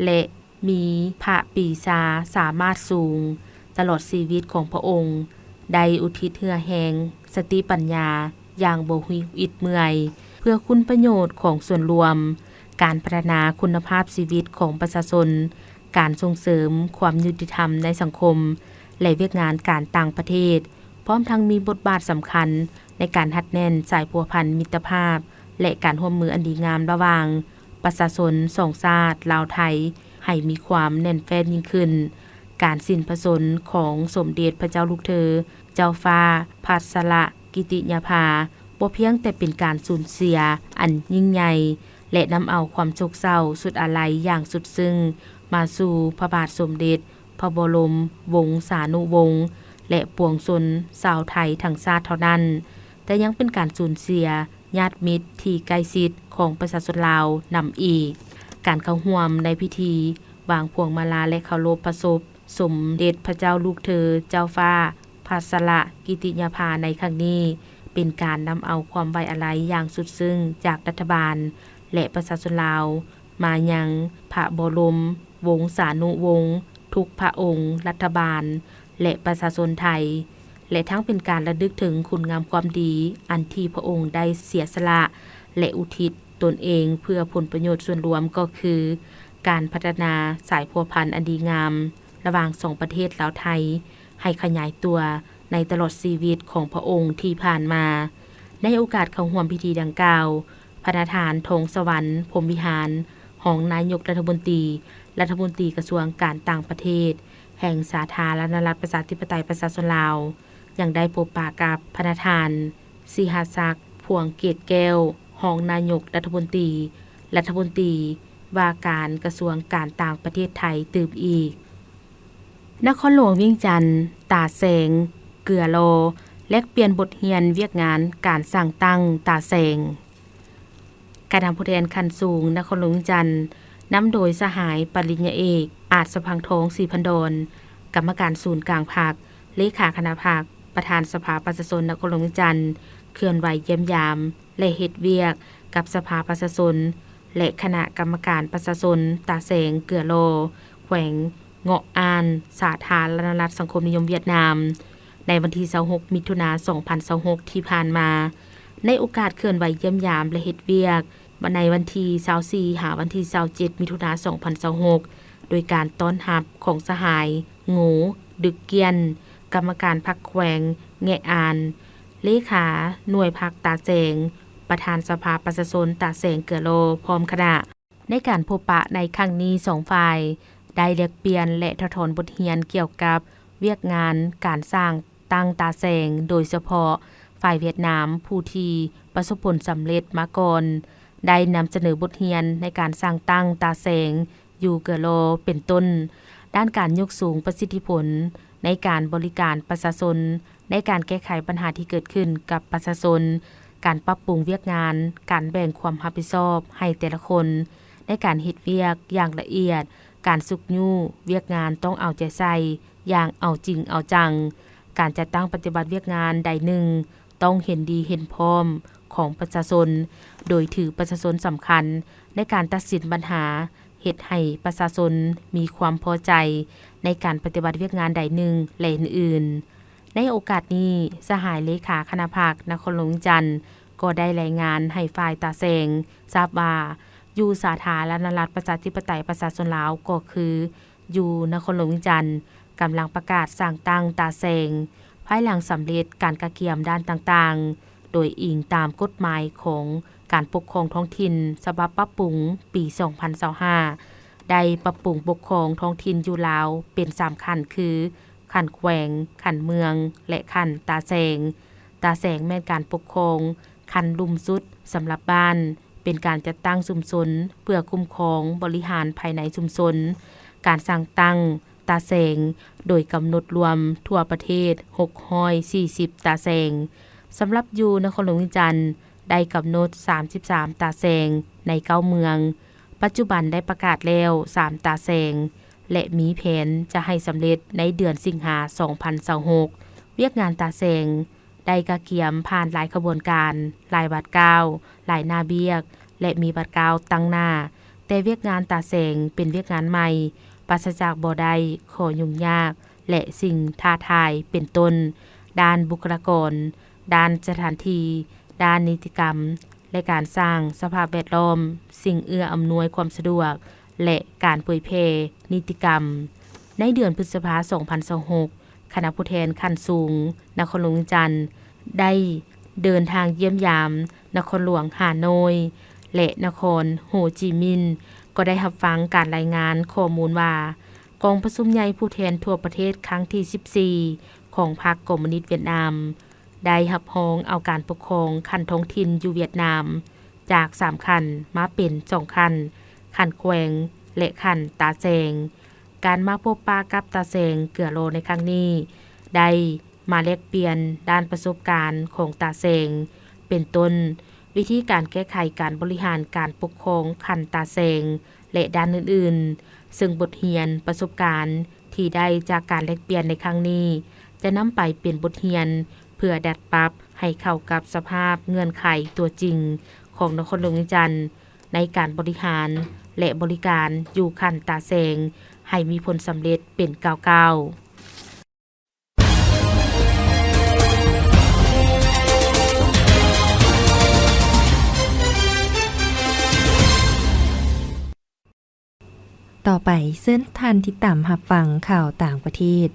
ແລະ ມີພະປີຊາສາມາດສູງ. ຕະຫຼອດຊີວິດຂອງພະອົງ ໄດ້ອຸທິດເຫື່ອແຮງ, ສະຕິປັນຍາຢ່າງບໍ່ຮູ້ອິດເມື່ອຍ ເພື່ອຄຸນປະໂຫຍດຂອງສ່ວນລວມ, ການພັດທະນາຄຸນນະພາບຊີວິດຂອງປະຊາຊົນ, ການສົ່ງເສີມຄວາມຍຸຕິທຳໃນສັງຄົມ ແລະ ວຽກງານການຕ່າງປະເທດ, ພ້ອມທັງມີບົດບາດສຳຄັນໃນການຮັດແໜ້ນສາຍພົວພັນມິດຕະພາບ ແລະ ການຮ່ວມມືອັນດີງາມລະຫວ່າງ ປະຊາຊົນສອງຊາດລາວໄທ ໃຫ້ມີຄວາມແໜ້ນແຟ້ນຍິ່ງຂຶ້ນ. ການສິ້ນພະຊົນຂອງສົມເດັດພະເຈົ້າລູກເທີເຈົ້າຟ້າພັດສະລະກິຕິຍາພາ ບໍ່ພຽງແຕ່ເປັນການສູນເສຍອັນຍິ່ງໃຫຍ່ ແລະ ນຳເອົາຄວາມໂສກເສົ້າສຸດອາໄລຢ່າງສຸດຊຶ້ງມາສູ່ພະບາດສົມເດັດພະບໍລົມວົງສານຸວົງ ແລະ ປວງຊົນຊາວໄທທັງຊາດເທົ່ານັ້ນ, ແຕ່ຍັງເປັນການສູນເສຍ ຍາດມິດທີ່ໃກ້ຊິດຂອງປະຊາຊົນລາວນຳອີກ. ການເຂົ້າຮ່ວມໃນພິທີວາງພວງມາລາ ແລະ ເຄົາລົບພະສົບສົມເດັດພະເຈົ້າລູກເທີເຈົ້າຟ້າພັດສະລະກິຕິຍາພາໃນຄັ້ງນີ້ ເປັນການນຳເອົາຄວາມໄວ້ອາໄລຢ່າງສຸດຊຶ້ງຈາກລັດຖະບານ ແລະ ປະຊາຊົນລາວ ມາຍັງພະບໍລົມວົງສານຸວົງ ທຸກພະອົງ, ລັດຖະບານ ແລະ ປະຊາຊົນໄທ ແລະ ທັງເປັນການລະນຶກເຖິງຄຸນງາມຄວາມດີ ອັນທີ່ພະອົງໄດ້ເສຍສະຫຼະ ແລະ ອຸທິດຕົນເອງເພື່ອຜົນປະໂຫຍດສ່ວນລວມ ກໍຄືການພັດທະນາສາຍພົວພັນອັນດີງາມລະຫວ່າງສອງປະເທດລາວໄທ ໃຫ້ຂະຫຍາຍຕົວໃນຕະຫຼອດຊີວິດຂອງພະອົງທີ່ຜ່ານມາ. ໃນໂອກາດເຂົ້າຮ່ວມພິທີດັ່ງກ່າວ, ພະນະທ່ານ ທອງສະຫວັນ ພົມວິຫານ ຮອງນາຍົກລັດຖະມົນຕີ, ລັດຖະມົນຕີກະຊວງການຕ່າງປະເທດ ແຫ່ງສາທາລະນະລັດປະຊາທິປະໄຕປະຊາຊົນລາວ ຍັງໄດ້ພົບປະກັບພະນະທ່ານ ສີຫະສັກ ພວງເກດແກ້ວ ຮອງນາຍົກລັດຖະມົນຕີ, ລັດຖະມົນຕີວ່າການກະຊວງການຕ່າງປະເທດໄທຕື່ມອີກ. ນະຄອນຫຼວງວຽງຈັນ, ຕາແສງ, ເກືອຫຼໍ່ ແລກປ່ຽນບົດຮຽນວຽກງານການສ້າງຕັ້ງຕາແສງ. ຄະນະຜູ້ແທນຂັ້ນສູງນະຄອນຫຼວງວຽງຈັນ ນຳໂດຍສະຫາຍປະລິນຍາເອກ ອາດສະພັງທອງ ສີພັນດອນ, ກຳມະການສູນກາງພັກ, ເລຂາຄະນະພັກ, ປະທານສະພາປະຊາຊົນນະຄອນຫຼວງວຽງຈັນ ເຄື່ອນໄຫວຢ້ຽມຢາມ ແລະ ເຮັດວຽກກັບສະພາປະຊາຊົນ ແລະ ຄະນະກຳມະການປະຊາຊົນຕາແສງເກືອຫຼໍ່ ແຂວງເງາະອ່ານ ສາທາລະນະລັດສັງຄົມນິຍົມຫວຽດນາມ ໃນວັນທີຊາວຫົກ ມິຖຸນາ ສອງພັນຊາວຫົກ ທີ່ຜ່ານມາ. ໃນໂອກາດເຄື່ອນໄຫວຢ້ຽມຢາມ ແລະ ເຮັດວຽກ ໃນວັນທີຊາວສີ່ ຫາວັນທີຊາວເຈັດ ມິຖຸນາ ສອງພັນຊາວຫົກ ໂດຍການຕ້ອນຮັບຂອງສະຫາຍ ໂງ ດຶກກຽນ ກຳມະການພັກແຂວງແງະອານ, ເລຂາໜ່ວຍພັກຕາແສງ, ປະທານສະພາປະຊາຊົນຕາແສງເກືອຫຼໍ່ ພ້ອມຄະນະ. ໃນການພົບປະໃນຄັ້ງນີ້ ສອງຝ່າຍໄດ້ແລກປ່ຽນ ແລະ ຖອດຖອນບົດຮຽນກ່ຽວກັບວຽກງານການສ້າງຕັ້ງຕາແສງ, ໂດຍສະເພາະຝ່າຍຫວຽດນາມ ຜູ້ທີ່ປະສົບຜົນສຳເລັດມາກ່ອນ ໄດ້ນຳສະເໜີບົດຮຽນໃນການສ້າງຕັ້ງຕາແສງ ຢູ່ເກືອລໍ ເປັນຕົ້ນ ດ້ານການຍົກສູງປະສິດທິຜົນໃນການບໍລິການປະຊາຊົນ, ໃນການແກ້ໄຂບັນຫາທີ່ເກີດຂຶ້ນກັບປະຊາຊົນ, ການປັບປຸງວຽກງານ, ການແບ່ງຄວາມຮັບຜິດຊອບໃຫ້ແຕ່ລະຄົນ, ໃນການເຮັດວຽກຢ່າງລະອຽດ, ການຊຸກຍູ້ວຽກງານຕ້ອງເອົາໃຈໃສ່ຢ່າງເອົາຈິງເອົາຈັງ, ການຈັດຕັ້ງປະຕິບັດວຽກງານໃດໜຶ່ງ ຕ້ອງເຫັນດີເຫັນພ້ອມຂອງປະຊາຊົນ, ໂດຍຖືປະຊາຊົນສຳຄັນໃນການຕັດສິນບັນຫາ ເຮັດໃຫ້ປະຊາຊົນມີຄວາມພໍໃຈໃນການປະຕິບັດວຽກງານໃດໜຶ່ງ ແລະ ອື່ນໆ. ໃນໂອກາດນີ້, ສະຫາຍເລຂາຄະນະພັກນະຄອນຫຼວງວຽງຈັນ ກໍໄດ້ລາຍງານໃຫ້ຝ່າຍຕາແສງຊາບວ່າ ຢູ່ສາທາລະນະລັດ ປະຊາທິປະໄຕ ປະຊາຊົນລາວ ກໍຄື ຢູ່ນະຄອນຫຼວງວຽງຈັນ ກຳລັງປະກາດສ້າງຕັ້ງຕາແສງ ພາຍຫຼັງສຳເລັດການກະກຽມດ້ານຕ່າງໆ ໂດຍອີງຕາມກົດໝາຍຂອງການປົກຄອງທ້ອງຖິ່ນ ສະບັບປັບປຸງປີສອງພັນຊາວຫ້າ ໄດ້ປັບປຸງປົກຄອງທ້ອງຖິ່ນຢູ່ລາວເປັນສາມຂັ້ນ ຄື ຂັ້ນແຂວງ, ຂັ້ນເມືອງ ແລະ ຂັ້ນຕາແສງ. ຕາແສງແມ່ນການປົກຄອງຂັ້ນລຸ່ມສຸດສຳລັບບ້ານ, ເປັນການຈັດຕັ້ງຊຸມຊົນເພື່ອຄຸ້ມຄອງບໍລິຫານພາຍໃນຊຸມຊົນ. ການສ້າງຕັ້ງຕາແສງໂດຍກຳນົດລວມທົ່ວປະເທດຫົກຮ້ອຍສີ່ສິບຕາແສງ. ສຳລັບຢູ່ນະຄອນຫຼວງວຽງຈັນ ໄດ້ກຳນົດສາມສິບສາມຕາແສງໃນເກົ້າເມືອງ. ປັດຈຸບັນໄດ້ປະກາດແລ້ວສາມຕາແສງ ແລະ ມີແຜນຈະໃຫ້ສຳເລັດໃນເດືອນສິງຫາສອງພັນຊາວຫົກ. ວຽກງານຕາແສງ ໄດ້ກະກຽມຜ່ານຫຼາຍຂະບວນການ, ຫຼາຍບາດກ້າວ, ຫຼາຍໜ້າວຽກ ແລະ ມີບາດກ້າວຕັ້ງໜ້າ, ແຕ່ວຽກງານຕາແສງເປັນວຽກງານໃໝ່, ປາສະຈາກບໍ່ໄດ້ຂໍ້ຫຍຸ້ງຍາກ ແລະ ສິ່ງທ້າທາຍເປັນຕົ້ນ ດ້ານບຸກຄະລາກອນ, ດ້ານສະຖານທີ່, ດ້ານນິຕິກຳ ແລະ ການສ້າງສະພາບແວດລ້ອມ, ສິ່ງເອື້ອອຳນວຍຄວາມສະດວກ ແລະ ການເຜີຍແຜ່ນິຕິກຳ. ໃນເດືອນພຶດສະພາສອງພັນຊາວຫົກ ຄະນະຜູ້ແທນຂັ້ນສູງນະຄອນຫຼວງວຽງຈັນ ໄດ້ເດີນທາງຢ້ຽມຢາມນະຄອນຫຼວງຮ່າໂນ້ຍ ແລະ ນະຄອນໂຮຈິມິນ ກໍໄດ້ຮັບຟັງການລາຍງານຂໍ້ມູນວ່າ ກອງປະຊຸມໃຫຍ່ຜູ້ແທນທົ່ວປະເທດຄັ້ງທີສິບສີ່ ຂອງພັກຄອມມູນິດຫວຽດນາມ ໄດ້ຮັບຮອງເອົາການປົກຄອງຂັ້ນທ້ອງຖິ່ນຢູ່ຫວຽດນາມ ຈາກສາມຂັ້ນມາເປັນສອງຂັ້ນ, ຂັ້ນແຂວງ ແລະ ຂັ້ນຕາແສງ. ການມາພົບປະກັບຕາແສງເກືອລໍໃນຄັ້ງນີ້ ໄດ້ມາແລກປ່ຽນດ້ານປະສົບການຂອງຕາແສງ ເປັນຕົ້ນ ວິທີການແກ້ໄຂການບໍລິຫານການປົກຄອງຂັ້ນຕາແສງ ແລະ ດ້ານອື່ນໆ, ເຊິ່ງບົດຮຽນປະສົບການທີ່ໄດ້ຈາກການແລກປ່ຽນໃນຄັ້ງນີ້ ຈະນຳໄປເປັນບົດຮຽນເພື່ອດັດປັບໃຫ້ເຂົ້າກັບສະພາບເງື່ອນໄຂຕົວຈິງຂອງນະຄອນຫຼວງວຽງຈັນ ໃນການບໍລິຫານ ແລະ ບໍລິການຢູ່ຂັ້ນຕາແສງ ໃຫ້ມີຜົນສຳເລັດເປັນກ້າວໆ. ຕໍ່ໄປ, ເຊີນທ່ານຕິດຕາມຮັບຟັງຂ່າວຕ່າງປະເທດ.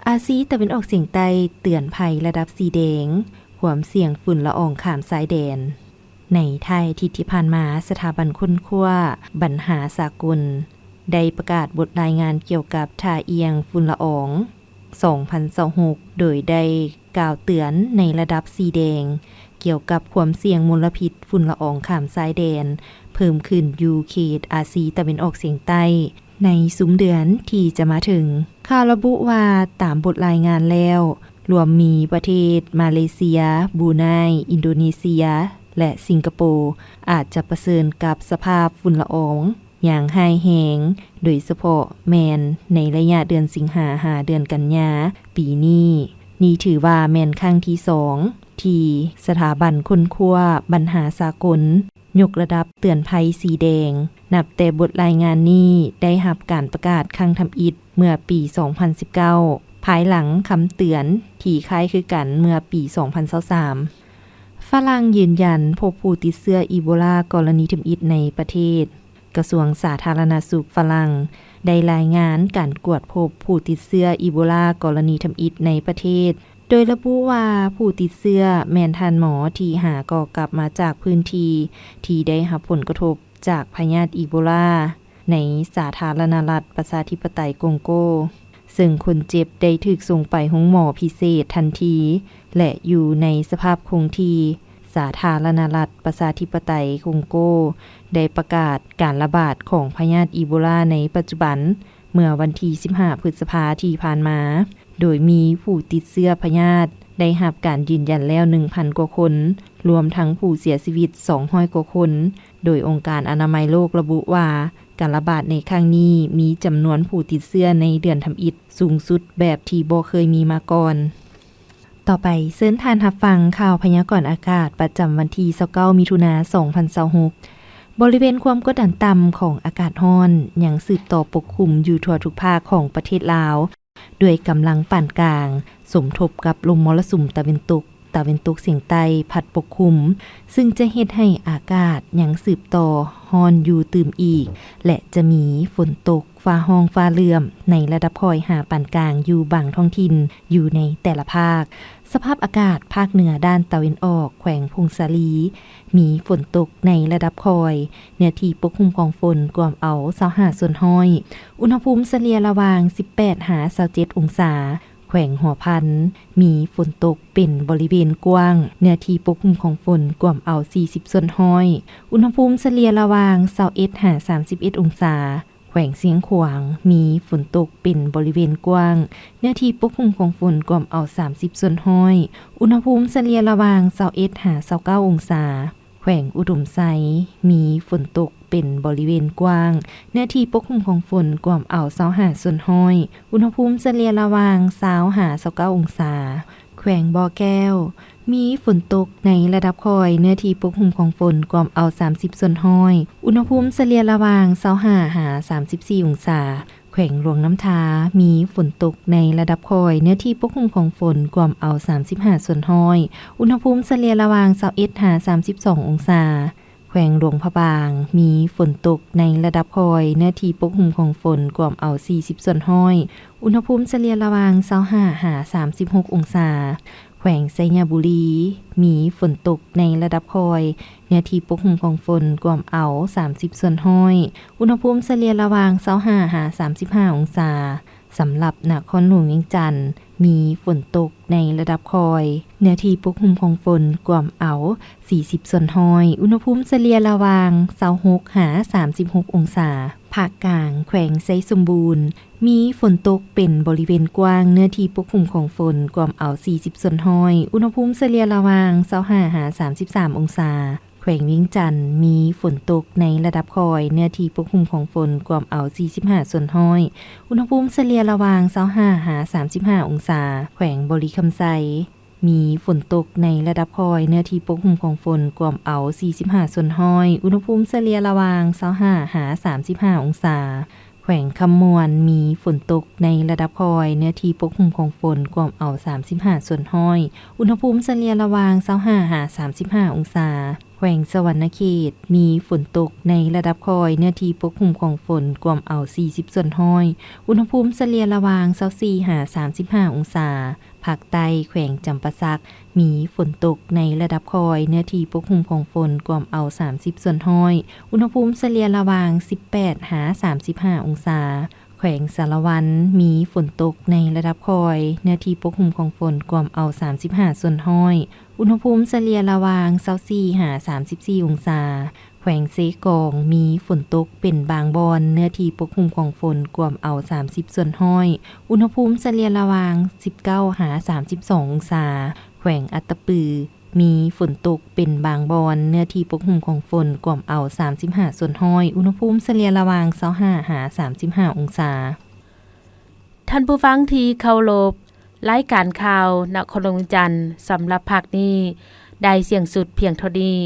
ອາຊີຕາເວັນອອກສຽງໃຕ້ເຕືອນໄພລະດັບສີແດງ, ຄວາມສ່ຽງຝຸ່ນລະອອງຂ້າມຊາຍແດນ. ໃນທ້າຍອາທິດທີ່ຜ່ານມາ, ສະຖາບັນຄົ້ນຄວ້າບັນຫາສາກົນ ໄດ້ປະກາດບົດລາຍງານກ່ຽວກັບທ່າອ່ຽງຝຸ່ນລະອອງ ສອງພັນຊາວຫົກ ໂດຍໄດ້ກ່າວເຕືອນໃນລະດັບສີແດງ ກ່ຽວກັບຄວາມສ່ຽງມົນລະພິດຝຸ່ນລະອອງຂ້າມຊາຍແດນ ເພີ່ມຂຶ້ນຢູ່ເຂດອາຊີຕາເວັນອອກສຽງໃຕ້ ໃນຊຸມເດືອນທີ່ຈະມາເຖິງ. ຂ່າວລະບຸວ່າ, ຕາມບົດລາຍງານແລ້ວ, ລວມມີປະເທດມາເລເຊຍ, ບຣູໄນ, ອິນໂດເນເຊຍ ແລະ ສິງກະໂປ ອາດຈະປະເຊີນກັບສະພາບຝຸ່ນລະອອງຢ່າງຮ້າຍແຮງ, ໂດຍສະເພາະແມ່ນໃນໄລຍະເດືອນສິງຫາຫາເດືອນກັນຍາປີນີ້. ນີ້ຖືວ່າແມ່ນຄັ້ງທີສອງ ທີ່ສະຖາບັນຄົ້ນຄວ້າບັນຫາສາກົນ ຍົກລະດັບເຕືອນໄພສີແດງ. ນັບແຕ່ບົດລາຍງານນີ້ໄດ້ຮັບການປະກາດຄັ້ງທຳອິດເມື່ອປີສອງພັນສິບເກົ້າ ພາຍຫຼັງຄຳເຕືອນທີ່ຄ້າຍຄືກັນເມື່ອປີສອງພັນຊາວສາມ. ຝຣັ່ງຢືນຢັນພົບຜູ້ຕິດເຊື້ອອີໂບລາກໍລະນີທຳອິດໃນປະເທດ. ກະຊວງສາທາລະນະສຸກຝຣັ່ງໄດ້ລາຍງານການກວດພົບຜູ້ຕິດເຊື້ອອີໂບລາກໍລະນີທຳອິດໃນປະເທດ, ໂດຍລະບຸວ່າຜູ້ຕິດເຊື້ອແມ່ນທ່ານໝໍທີ່ຫາກໍກັບມາຈາກພື້ນທີ່ທີ່ໄດ້ຮັບຜົນກະທົບຈາກພະຍາດອີໂບລາໃນສາທາລະນະລັດປະຊາທິປະໄຕກົງໂກ, ເຊິ່ງຄົນເຈັບໄດ້ຖືກສົ່ງໄປໂຮງໝໍພິເສດທັນທີ ແລະ ຢູ່ໃນສະພາບຄົງທີ່. ສາທາລະນະລັດປະຊາທິປະໄຕກົງໂກໄດ້ປະກາດການລະບາດຂອງພະຍາດອີໂບລາໃນປັດຈຸບັນ ເມື່ອວັນທີສິບຫ້າ ພຶດສະພາທີ່ຜ່ານມາ, ໂດຍມີຜູ້ຕິດເຊື້ອພະຍາດໄດ້ຮັບການຢືນຢັນແລ້ວໜຶ່ງພັນກວ່າຄົນ, ລວມທັງຜູ້ເສຍຊີວິດສອງຮ້ອຍກວ່າຄົນ, ໂດຍອົງການອະນາໄມໂລກລະບຸວ່າ ການລະບາດໃນຄັ້ງນີ້ມີຈຳນວນຜູ້ຕິດເຊື້ອໃນເດືອນທຳອິດສູງສຸດແບບທີ່ບໍ່ເຄີຍມີມາກ່ອນ. ຕໍ່ໄປ, ເຊີນທ່ານຮັບຟັງຂ່າວພະຍາກອນອາກາດປະຈຳວັນທີຊາວເກົ້າ ມິຖຸນາ ສອງພັນຊາວຫົກ. ບໍລິເວນຄວາມກົດດັນຕ່ຳຂອງອາກາດຮ້ອນຍັງສືບຕໍ່ປົກຄຸມຢູ່ທົ່ວທຸກພາກຂອງປະເທດລາວ ດ້ວຍກຳລັງປານກາງ ສົມທົບກັບລົມມໍລະສຸມຕາເວັນຕົກ ຕາເວັນຕົກສຽງໃຕ້ພັດປົກຄຸມ, ຊຶ່ງຈະເຮັດໃຫ້ອາກາດຍັງສືບຕໍ່ຮ້ອນຢູ່ຕື່ມອີກ ແລະ ຈະມີຝົນຕົກຟ້າຮ້ອງຟ້າເຫຼື້ອມໃນລະດັບຄ່ອຍຫາປານກາງຢູ່ບາງທ້ອງຖິ່ນຢູ່ໃນແຕ່ລະພາກ. ສະພາບອາກາດພາກເໜືອດ້ານຕາເວັນອອກ ແຂວງຜົ້ງສາລີ ມີຝົນຕົກໃນລະດັບຄ່ອຍ, ເນື້ອທີ່ປົກຄຸມຂອງຝົນກວມເອົາຊາວຫ້າສ່ວນຮ້ອຍ, ອຸນຫະພູມສະເລ່ຍລະຫວ່າງສິບແປດຫາຊາວເຈັດອົງສາ. ແຂວງຫົວພັນ ມີຝົນຕົກເປັນບໍລິເວນກວ້າງ, ເນື້ອທີ່ປົກຄຸມຂອງຝົນກວມເອົາສີ່ສິບສ່ວນຮ້ອຍ, ອຸນຫະພູມສະເລ່ຍລະຫວ່າງຊາວເອັດຫາສາມສິບເອັດອົງສາ. ແຂວງຊຽງຂວາງ ມີຝົນຕົກເປັນບໍລິເວນກວ້າງ, ເນື້ອທີ່ປົກຄຸມຂອງຝົນກວມເອົາສາມສິບສ່ວນຮ້ອຍ, ອຸນຫະພູມສະເລ່ຍລະຫວ່າງຊາວເອັດຫາຊາວເກົ້າອົງສາ. ແຂວງອຸດົມໄຊ ມີຝົນຕົກເປັນບໍລິເວນກວ້າງ, ເນື້ອທີ່ປົກຄຸມຂອງຝົນກວມເອົາຊາວຫ້າສ່ວນຮ້ອຍ, ອຸນຫະພູມສະເລ່ຍລະຫວ່າງຊາວຫາຊາວເກົ້າອົງສາ. ແຂວງບໍ່ແກ້ວ ມີຝົນຕົກໃນລະດັບຄ່ອຍ, ເນື້ອທີ່ປົກຄຸມຂອງຝົນກວມເອົາສາມສິບສ່ວນຮ້ອຍ, ອຸນຫະພູມສະເລ່ຍລະຫວ່າງຊາວຫ້າຫາສາມສິບສີ່ອົງສາ. ແຂວງຫຼວງນ້ຳທາ ມີຝົນຕົກໃນລະດັບຄ່ອຍ, ເນື້ອທີ່ປົກຄຸມຂອງຝົນກວມເອົາສາມສິບຫ້າສ່ວນຮ້ອຍ, ອຸນຫະພູມສະເລ່ຍລະຫວ່າງຊາວເອັດຫາສາມສິບສອງອົງສາ. ແຂວງຫຼວງພະບາງ ມີຝົນຕົກໃນລະດັບຄ່ອຍ, ເນື້ອທີ່ປົກຄຸມຂອງຝົນກວມເອົາສີ່ສິບສ່ວນຮ້ອຍ, ອຸນຫະພູມສະເລ່ຍລະຫວ່າງຊາວຫ້າຫາສາມສິບຫົກອົງສາ. ແຂວງໄຊຍະບູລີ ມີຝົນຕົກໃນລະດັບຄ່ອຍ, ເນື້ອທີ່ປົກຄຸມຂອງຝົນກວມເອົາສາມສິບສ່ວນຮ້ອຍ, ອຸນຫະພູມສະເລ່ຍລະຫວ່າງຊາວຫ້າຫາສາມສິບຫ້າອົງສາ. ສຳລັບນະຄອນຫຼວງວຽງຈັນ ມີຝົນຕົກໃນລະດັບຄ່ອຍ, ເນື້ອທີ່ປົກຄຸມຂອງຝົນກວມເອົາສີ່ສິບສ່ວນຮ້ອຍ, ອຸນຫະພູມສະເລ່ຍລະຫວ່າງຊາວຫົກຫາສາມສິບຫົກອົງສາ. ພາກກາງ ແຂວງໄຊສົມບູນ ມີຝົນຕົກເປັນບໍລິເວນກວ້າງ, ເນື້ອທີ່ປົກຄຸມຂອງຝົນກວມເອົາສີ່ສິບສ່ວນຮ້ອຍ, ອຸນຫະພູມສະເລ່ຍລະຫວ່າງຊາວຫ້າຫາສາມສິບສາມອົງສາ. ແຂວງວຽງຈັນ ມີຝົນຕົກໃນລະດັບຄ່ອຍ, ເນື້ອທີ່ປົກຄຸມຂອງຝົນກວມເອົາສີ່ສິບຫ້າສ່ວນຮ້ອຍ, ອຸນຫະພູມສະເລ່ຍລະຫວ່າງຊາວຫ້າຫາສາມສິບຫ້າອົງສາ. ແຂວງບໍລິຄຳໄຊ ມີຝົນຕົກໃນລະດັບຄ່ອຍ, ເນື້ອທີ່ປົກຄຸມຂອງຝົນກວມເອົາສີ່ສິບຫ້າສ່ວນຮ້ອຍ, ອຸນຫະພູມສະເລ່ຍລະຫວ່າງຊາວຫ້າຫາສາມສິບຫ້າອົງສາ. ແຂວງຄຳມ່ວນ ມີຝົນຕົກໃນລະດັບຄ່ອຍ, ເນື້ອທີ່ປົກຄຸມຂອງຝົນກວມເອົາສາມສິບຫ້າສ່ວນຮ້ອຍ, ອຸນຫະພູມສະເລ່ຍລະຫວ່າງຊາວຫ້າຫາສາມສິບຫ້າອົງສາ. ແຂວງສະຫວັນນະເຂດ ມີຝົນຕົກໃນລະດັບຄ່ອຍ, ເນື້ອທີ່ປົກຄຸມຂອງຝົນກວມເອົາສີ່ສິບສ່ວນຮ້ອຍ, ອຸນຫະພູມສະເລ່ຍລະຫວ່າງຊາວສີ່ຫາສາມສິບຫ້າອົງສາ. ພາກໃຕ້ ແຂວງຈຳປາສັກ ມີຝົນຕົກໃນລະດັບຄ່ອຍ, ເນື້ອທີ່ປົກຄຸມຂອງຝົນກວມເອົາສາມສິບສ່ວນຮ້ອຍ, ອຸນຫະພູມສະເລ່ຍລະຫວ່າງສິບແປດຫາສາມສິບຫ້າອົງສາ. ແຂວງສາລະວັນ ມີຝົນຕົກໃນລະດັບຄ່ອຍ, ເນື້ອທີ່ປົກຄຸມຂອງຝົນກວມເອົາສາມສິບຫ້າສ່ວນຮ້ອຍ, ອຸນຫະພູມສະເລ່ຍລະຫວ່າງຊາວສີ່ຫາສາມສິບສີ່ອົງສາ. ແຂວງເຊກອງ ມີຝົນຕົກເປັນບາງບ່ອນ, ເນື້ອທີ່ປົກຄຸມຂອງຝົນກວມເອົາສາມສິບສ່ວນຮ້ອຍ, ອຸນຫະພູມສະເລ່ຍລະຫວ່າງສິບເກົ້າຫາສາມສິບສອງອົງສາ. ແຂວງອັດຕະປື ມີຝົນຕົກເປັນບາງບ່ອນ, ເນື້ອທີ່ປົກຄຸມຂອງຝົນກວມເອົາສາມສິບຫ້າສ່ວນຮ້ອຍ, ອຸນຫະພູມສະເລ່ຍລະຫວ່າງຊາວຫ້າຫາສາມສິບຫ້າອົງສາ. ທ່ານຜູ້ຟັງທີ່ເຄົາລົບ, ລາຍການຂ່າວນະຄອນຫຼວງວຽງຈັນສຳລັບພາກນີ້ ໄດ້ສິ້ນສຸດພຽງເທົ່ານີ້.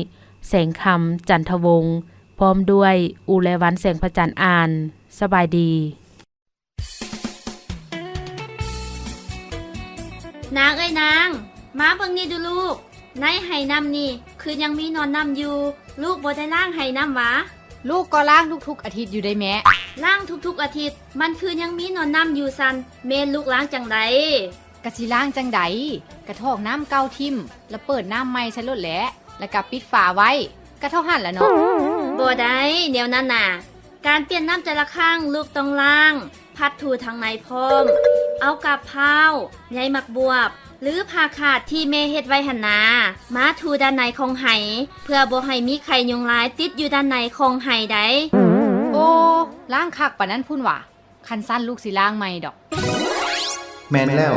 ແສງຄຳ ຈັນທະວົງ ພ້ອມດ້ວຍ ອູ ແລະ ວັນ ແສງພະຈັນ ອ່ານ. ສະບາຍດີ. ນາງເອີຍນາງ, ມາເບິ່ງນີ້ດູລູກ, ໃນໄຫນ້ຳນີ້ຄືຍັງມີໜອນນ້ຳຢູ່, ລູກບໍ່ໄດ້ລ້າງໄຫນ້ຳຫວາ? ລູກກໍລ້າງທຸກໆອາທິດຢູ່ເດ້ແມ່. ລ້າງທຸກໆອາທິດ, ມັນຄືຍັງມີໜອນນ້ຳຢູ່ຊັ້ນ, ແມ່ນລູກລ້າງຈັ່ງໃດ? ກະຊິລ້າງຈັ່ງໃດ, ກະຖອກນ້ຳເກົ່າຖິ້ມ ລະເປີດນ້ຳໃໝ່ໃສ່ໂລດແຫຼະ, ລະກະປິດຝາໄວ້, ກະເທົ່າຫັ້ນລະເນາະ. ບໍ່ໄດ້, ແນວນັ້ນນະ. ການປ່ຽນນ້ຳແຕ່ລະຄັ້ງ ລູກຕ້ອງລ້າງ, ພັດຖູທາງໃນພ້ອມ. ເອົາກາບພ້າວ, ໃຍໝາກບວບ ຫຼື ຜ້າຂາດທີ່ແມ່ເຮັດໄວ້ຫັ້ນນາ ມາຖູດ້ານໃນຂອງໄຫ ເພື່ອບໍ່ໃຫ້ມີໄຂ່ຍຸງລາຍຕິດຢູ່ດ້ານໃນຂອງໄຫໃດ. ໂອ້, ລ້າງຄັກປານນັ້ນພຸ້ນຫວາ? ຄັນຊັ້ນລູກຊິລ້າງໃໝ່ດອກ. ແມ່ນແລ້ວ,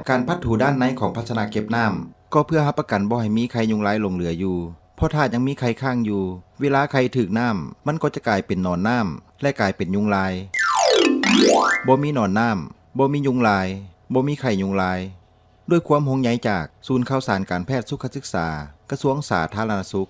ການພັດຖູດ້ານໃນຂອງພາຊະນະເກັບນ້ຳ ກໍເພື່ອຮັບປະກັນບໍ່ໃຫ້ມີໄຂ່ຍຸງລາຍຫຼົງເຫຼືອຢູ່. ເພາະຖ້າຍັງມີໄຂ່ຄ້າງຢູ່, ເວລາໄຂ່ຖືກນ້ຳ ມັນກໍຈະກາຍເປັນໜອນນ້ຳ ແລະ ກາຍເປັນຍຸງລາຍ. ບໍ່ມີໜອນນ້ຳ, ບໍ່ມີຍຸງລາຍ, ບໍ່ມີໄຂ່ຍຸງລາຍ. ດ້ວຍຄວາມຫ່ວງໃຍຈາກສູນຂ່າວສານການແພດສຸຂະສຶກສາ, ກະຊວງສາທາລະນະສຸກ.